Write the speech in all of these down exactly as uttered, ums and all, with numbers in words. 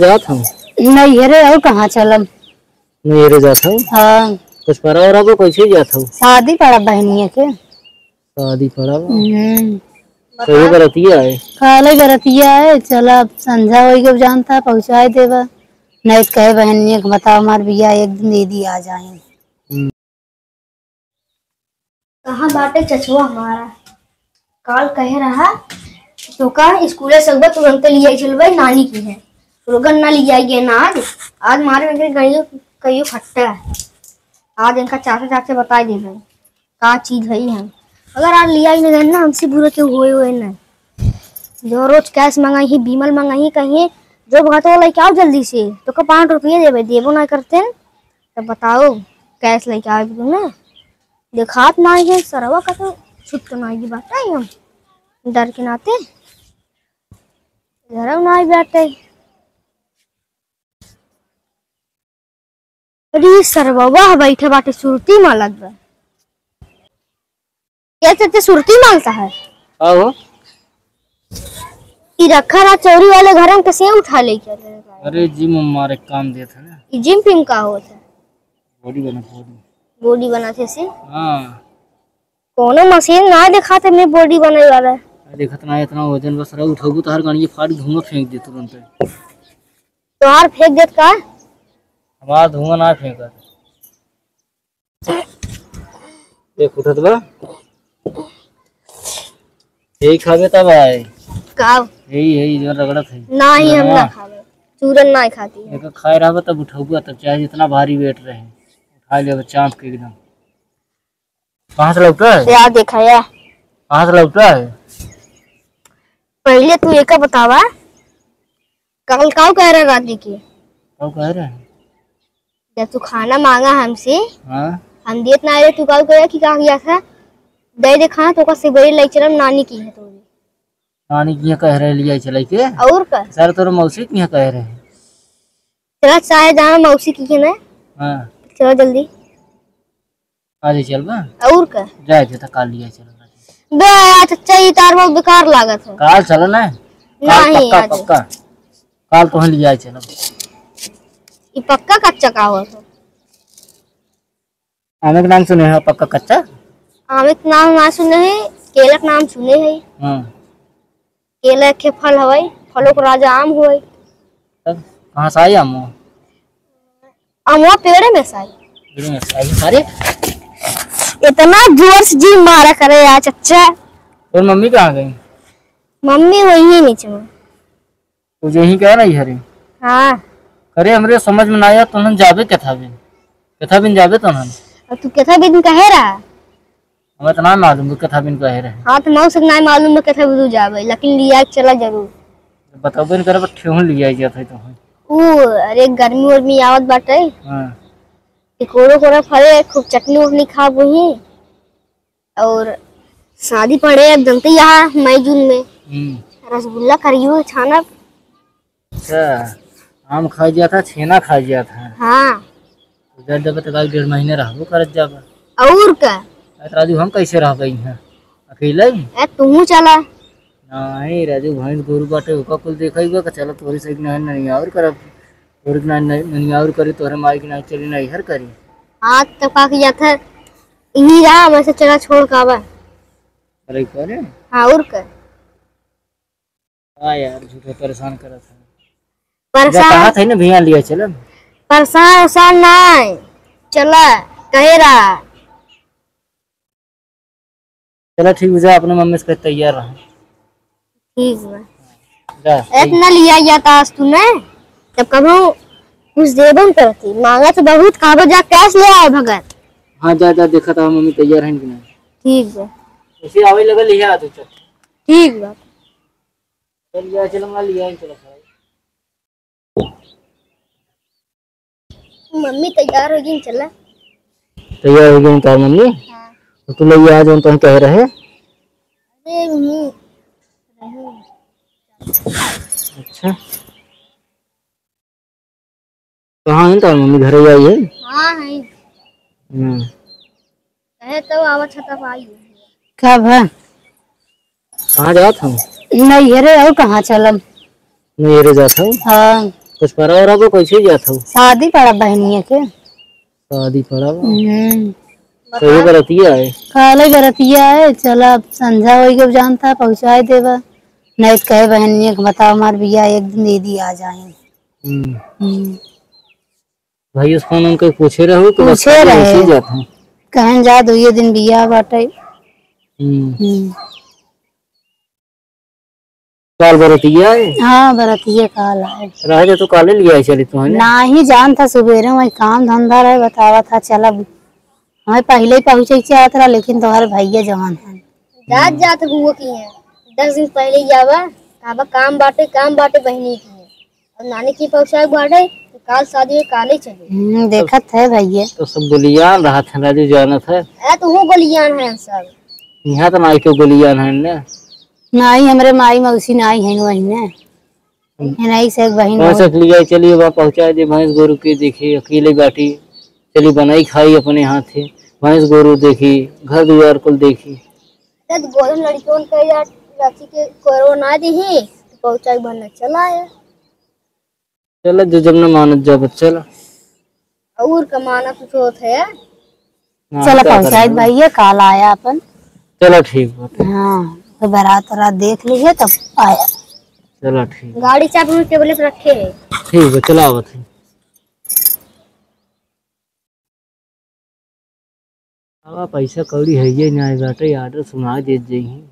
कहाँ जात हो? नैहरे। और कहाँ चलब? नैहरे जात हो? हाँ। कुछ पड़ा वड़ा बा, कैसे जात हो? शादी पड़ा बहनिया के। शादी पड़ा बा? हम्म। कहियो बरतिया है? काले बरतिया है, चला अब संझा होई गब जानता, पहुँचाए देबा। नहीं तो कहे बहनिया के बताओ हमार बिया एक दिन दीदी आ जाए। हम्म। कहाँ बाटे चचवा हमारा? काल कहे रहा, तोका स्कूले से अउबा तुरंते लियाई चलबे नानी किहे। रोगन ना लियाई गए ना आज। आज मारे में कहियो, कहियो फट्टा है। आज इनका चाचा चाचे बताई देबे, का चीज है हम। अगर आज लियाई ना गए ना, हमसे बुरा केहू होए, होए ना। जो रोज कैश मंगाई ही, बिमल मंगाई ही, कहीं, "जो भगत वो लेके आओ जल्दी से, तोका पाँच रुपये देबे।" देबो ना करते, तब बताओ, कैश लेके आवे तुमने? देखात नाई है, सरवा का तो छुप तो नाई की बात है हम। डर के नाते घरम नाई बैठे। अरे सरवा, वाह, बैठे बाटे, सुरती मालत बा। ये तो, तो सुरती मालता है। का हो? ई रखा रहा चौरी वाले घर में, कैसे उठा ले क्या? अरे जिम मारे काम देत है ना। ई जिम पिम का होत है? बॉडी बना, बॉडी। बॉडी बनाते से? हाँ। कोनो मशीन ना दिखाते में बॉडी बने वाला है। अरे देखत ना इतना वजन बस रहा, उठाबू तो हर गाड़ी फाड़ धुआं फेंक दे तुरंत। तोहार फेंक देत का? हमार धुआं ना फेंकत। देख उठत बा। यही खाबे तब आए। का? यही है, जो रगड़त है। नाही, हम ना चूरनवा। खाबे। चूरन ना खाती है। एक खाए रहबे तब उठौबे, तब चाहे जितना भारी वेट रहे, उठा लेबे चाँप के एकदम। कहाँ से लौटा है? या देखा या। कहाँ से लौटा है? पहले तू एका बतावा, कल काऊ कह रहा रात के? काऊ कह रहे हैं? जब तू खाना मांगा हमसे, हाँ। हम देत ना रहे, तू काऊ कह रहा कि कहाँ गया था? दे दे खाना, तो का सिबेरे ले चलम नानी किहे तोरी। नानी किहे कह रहे लिया चले के? और का? सर तोर मौसी किहे कह रहे। चला चाहे जाना मौसी किहे ना। हाँ। चला जल्दी। आज ही चलबा? और का? जाए के त काल लिया चलबा। बे, आज अच्छा ही तार बहुत बेकार लागत है। काल चलो ना। काल नहीं, पक्का, आज। पक्का। काल तोहन लिया चलब। ई पक्का कच्चा का होत है? आमे के नाम सुने हैं, पक्का कच्चा? आमे के नाम ना सुने हैं, केला के नाम सुने हैं। हाँ। केला एक ठे फल हवई, फलों के राजा आम होई। तब कहाँ से आई आम? अमवा पेड़े में से आई। पेड़े में से आई। अरे, इतना जोर से जी मारा करे यार चच्चा। और मम्मी कहाँ गई? मम्मी वही है नीचे में। तो जो ही कह रही हरे। हाँ। अरे, हमरे समझ में ना आया, तुमन जाबे केथा बिन? केथा बिन जाबे तुमन? और तू केथा बिन कहे रहा? हमें तो ना मालूम, वो केथा बिन कहे रहे। हाँ, तो मौसी के ना मालूम बा केथा बिन जाबे, लेकिन लिया के चला जरूर। बताबे न करे, पर ठेहुन लिया जात है तो। ऊ, अरे, गर्मी उर्मी आवत बाटे। हाँ। टिकोड़ो कोड़ा फरे, खूब चटनी उटनी खाब वही। और शादी पड़े अब जनते यहाँ मई जून में। हम्म। रसगुल्ला करियो छानब। अच्छा, आम खा जात है, छेना खा जात है। हाँ। तो जब जब तक डेढ़ महीने रहबो करत जाबा। और का? अरे राजू, हम कैसे रहबे यहाँ अकेले? ए, तुहू चला। नहीं राजू, भैंस गोरू बाटे, ओका कुल देखइबा का? चला तोरी से नहीं, नहीं और करब, तोरी के नहीं, नहीं, नहीं और करी, तोहरे माई के नहीं चली, नहीं हर करी। आज तो का किया था, इही रहा, वैसे चला छोड़ का बा। अरे करे? हाँ, और का? हाँ यार, झूठे परेशान करत है। परेशान? जा, कहा था ना भैया लिया चल। परेशान उरेशान ना है। चला, कहे रहा। चला ठीक बा, जा अपने मम्मी से कह तैयार रहा। ठीक बा। जा, इतना लिया गया था आज तूने, तब कबो कुछ देबो न करती। मांगा तो बहुत, कहा जा कैश ले आए भगत। हाँ जा, जा देखा था मम्मी तैयार है कि नहीं। ठीक बा। उसे आवे लगा लिया आ तू चल। ठीक बा। चल, लिया चल, हम लिया चल। मम्मी तैयार हो गई, चला। तैयार हो गई तार मम्मी? हाँ। तो तू ले आ, जो तुम कह रहे। अरे, मम्मी। अच्छा। कहाँ है तार मम्मी? घर ही आई है? हाँ, है। हम्म। कहे तो आवा छता पाई। का भा? कहाँ जात हो? नैहरे। और कहाँ चलब? नैहरे जात हो? हाँ। कुछ पड़ा रहा तो कैसे जात हो? शादी पड़ा बहनिया के। शादी पड़ा बा? हम्म। कहिए बरतिया है? काले बरतिया है, चला अब संझा होई के जानता है, पहुँचाए देबा। नहीं तो कहे बहनिया के बताओ हमार बिया एक दिन दीदी आ जाए। हम्म। हम्म। भाई उस फोन उनके पूछे रहू कि पूछे बस रहे। ऐसे ही जात हैं। कहन जा दुइये दिन बिया बाटे। हम्म। हम्म। काल बरतिया है? हाँ, बरतिया काल है। रहे दे, तू काले लिया चली तू, है ना? नाही, जान था सुबेरे वही काम धंधा रहे, बतावा था, चला, हमें पहले ही पहुँचे के चाहत रहा, लेकिन तोहरे भैया जवान है। जात जात हुआ की है, दस दिन पहले ही आवा, काबा काम बाटे, काम बाटे बहनी की है। और नानी की पहुँचाए बाटे, तो काल शादी है, काले चले। हम्म, देखत है भैया। तो सब गोलियान रहत है, राजू जानत है। ए, तो हूँ गोलियान है सब। यहाँ तो नाई के गोलियान है ने। नाई, हमरे माई मौसी नाई है वही ने। हम्म। है नाई से एक बहिन कौन और। से लिया चलिए, वहाँ पहुँचा दे, भैंस गोरू के देखी, अकेले बाटी। चली बनाई खाई अपने हाथे, भैंस गोरू देखी, घर दुआर कुल देखी। जब गोरन लड़कियों के यार रखी के कोरो ना देही, तो पहुँचाई बनना चला आया। चला, जो जब न मानत जाबत, चला। और का माना कुछ होत है? हाँ, चला, का पहुँचाई करेंगे? भैया, काल आया अपन। चला, ठीक बात है। हाँ, तो बारात वारात देख लीजिए, तब आया। चला, ठीक। गाड़ी चाबी में टेबल पे रखे है। ठीक है, चला आवत है। अब पैसा कौड़ी है ये ना बाटे, order सुना देत जइहीं।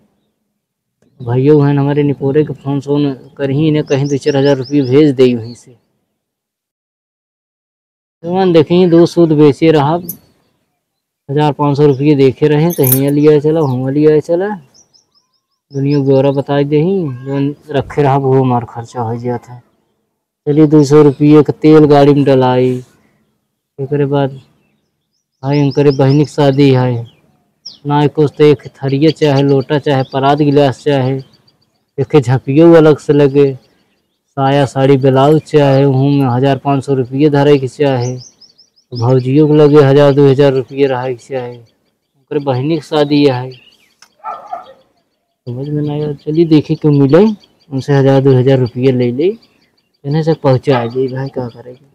भैया उहन हमरे निपोरे के फोन सोन करही ने कहीं दो चार हजार रुपये भेज देई वहीं से। जवन देखी दो सूद बेचे रहब, हजार पाँच सौ रुपये देखे रहे तो हियाँ लिया चला, हुआँ लिया चला, दुनिया ब्यौरा बताई देही, जवन रखे रहब वो हमार खर्चा हो जात है। चली दो सौ रुपये के तेल गाड़ी में डलाई। एकरे बाद भाई उनकरे बहिनी के शादी है, ना कुछ तो एक थरिया चाहे लोटा चाहे परात गिलास चाहे, एक झपियो अलग से लगे, साया साड़ी ब्लाउज चाहे, उहू में हजार पाँच सौ रुपये धरे के चाहे, भौजियो के लगे हजार दो हजार रुपये रहे के चाहे, ओकरे बहिनी के शादी है। समझ में ना आया, चली देखी क्यों मिले, उनसे हजार दो हजार रुपये ले ले, इन्हें से पहुँचा जाई भाई, का करेगी।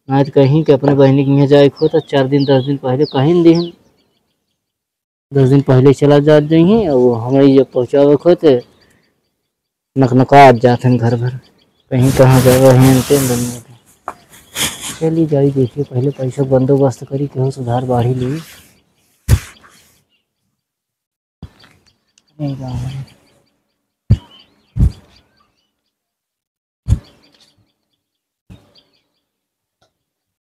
ना तो कहीं कि अपने बहिनी के यहाँ जाए को तो चार दिन दस दिन पहले कहीं दिन, दस दिन पहले चला जात जइहीं, और हमें जब पहुँचावे को तो नकनका जात हैं घर भर, कहीं कहाँ जावे हैं इनके दुनिया के। चली जाई देखिए, पहले पैसा बंदोबस्त करी, केहू से उधार बाढ़ी ली। नहीं जाओ।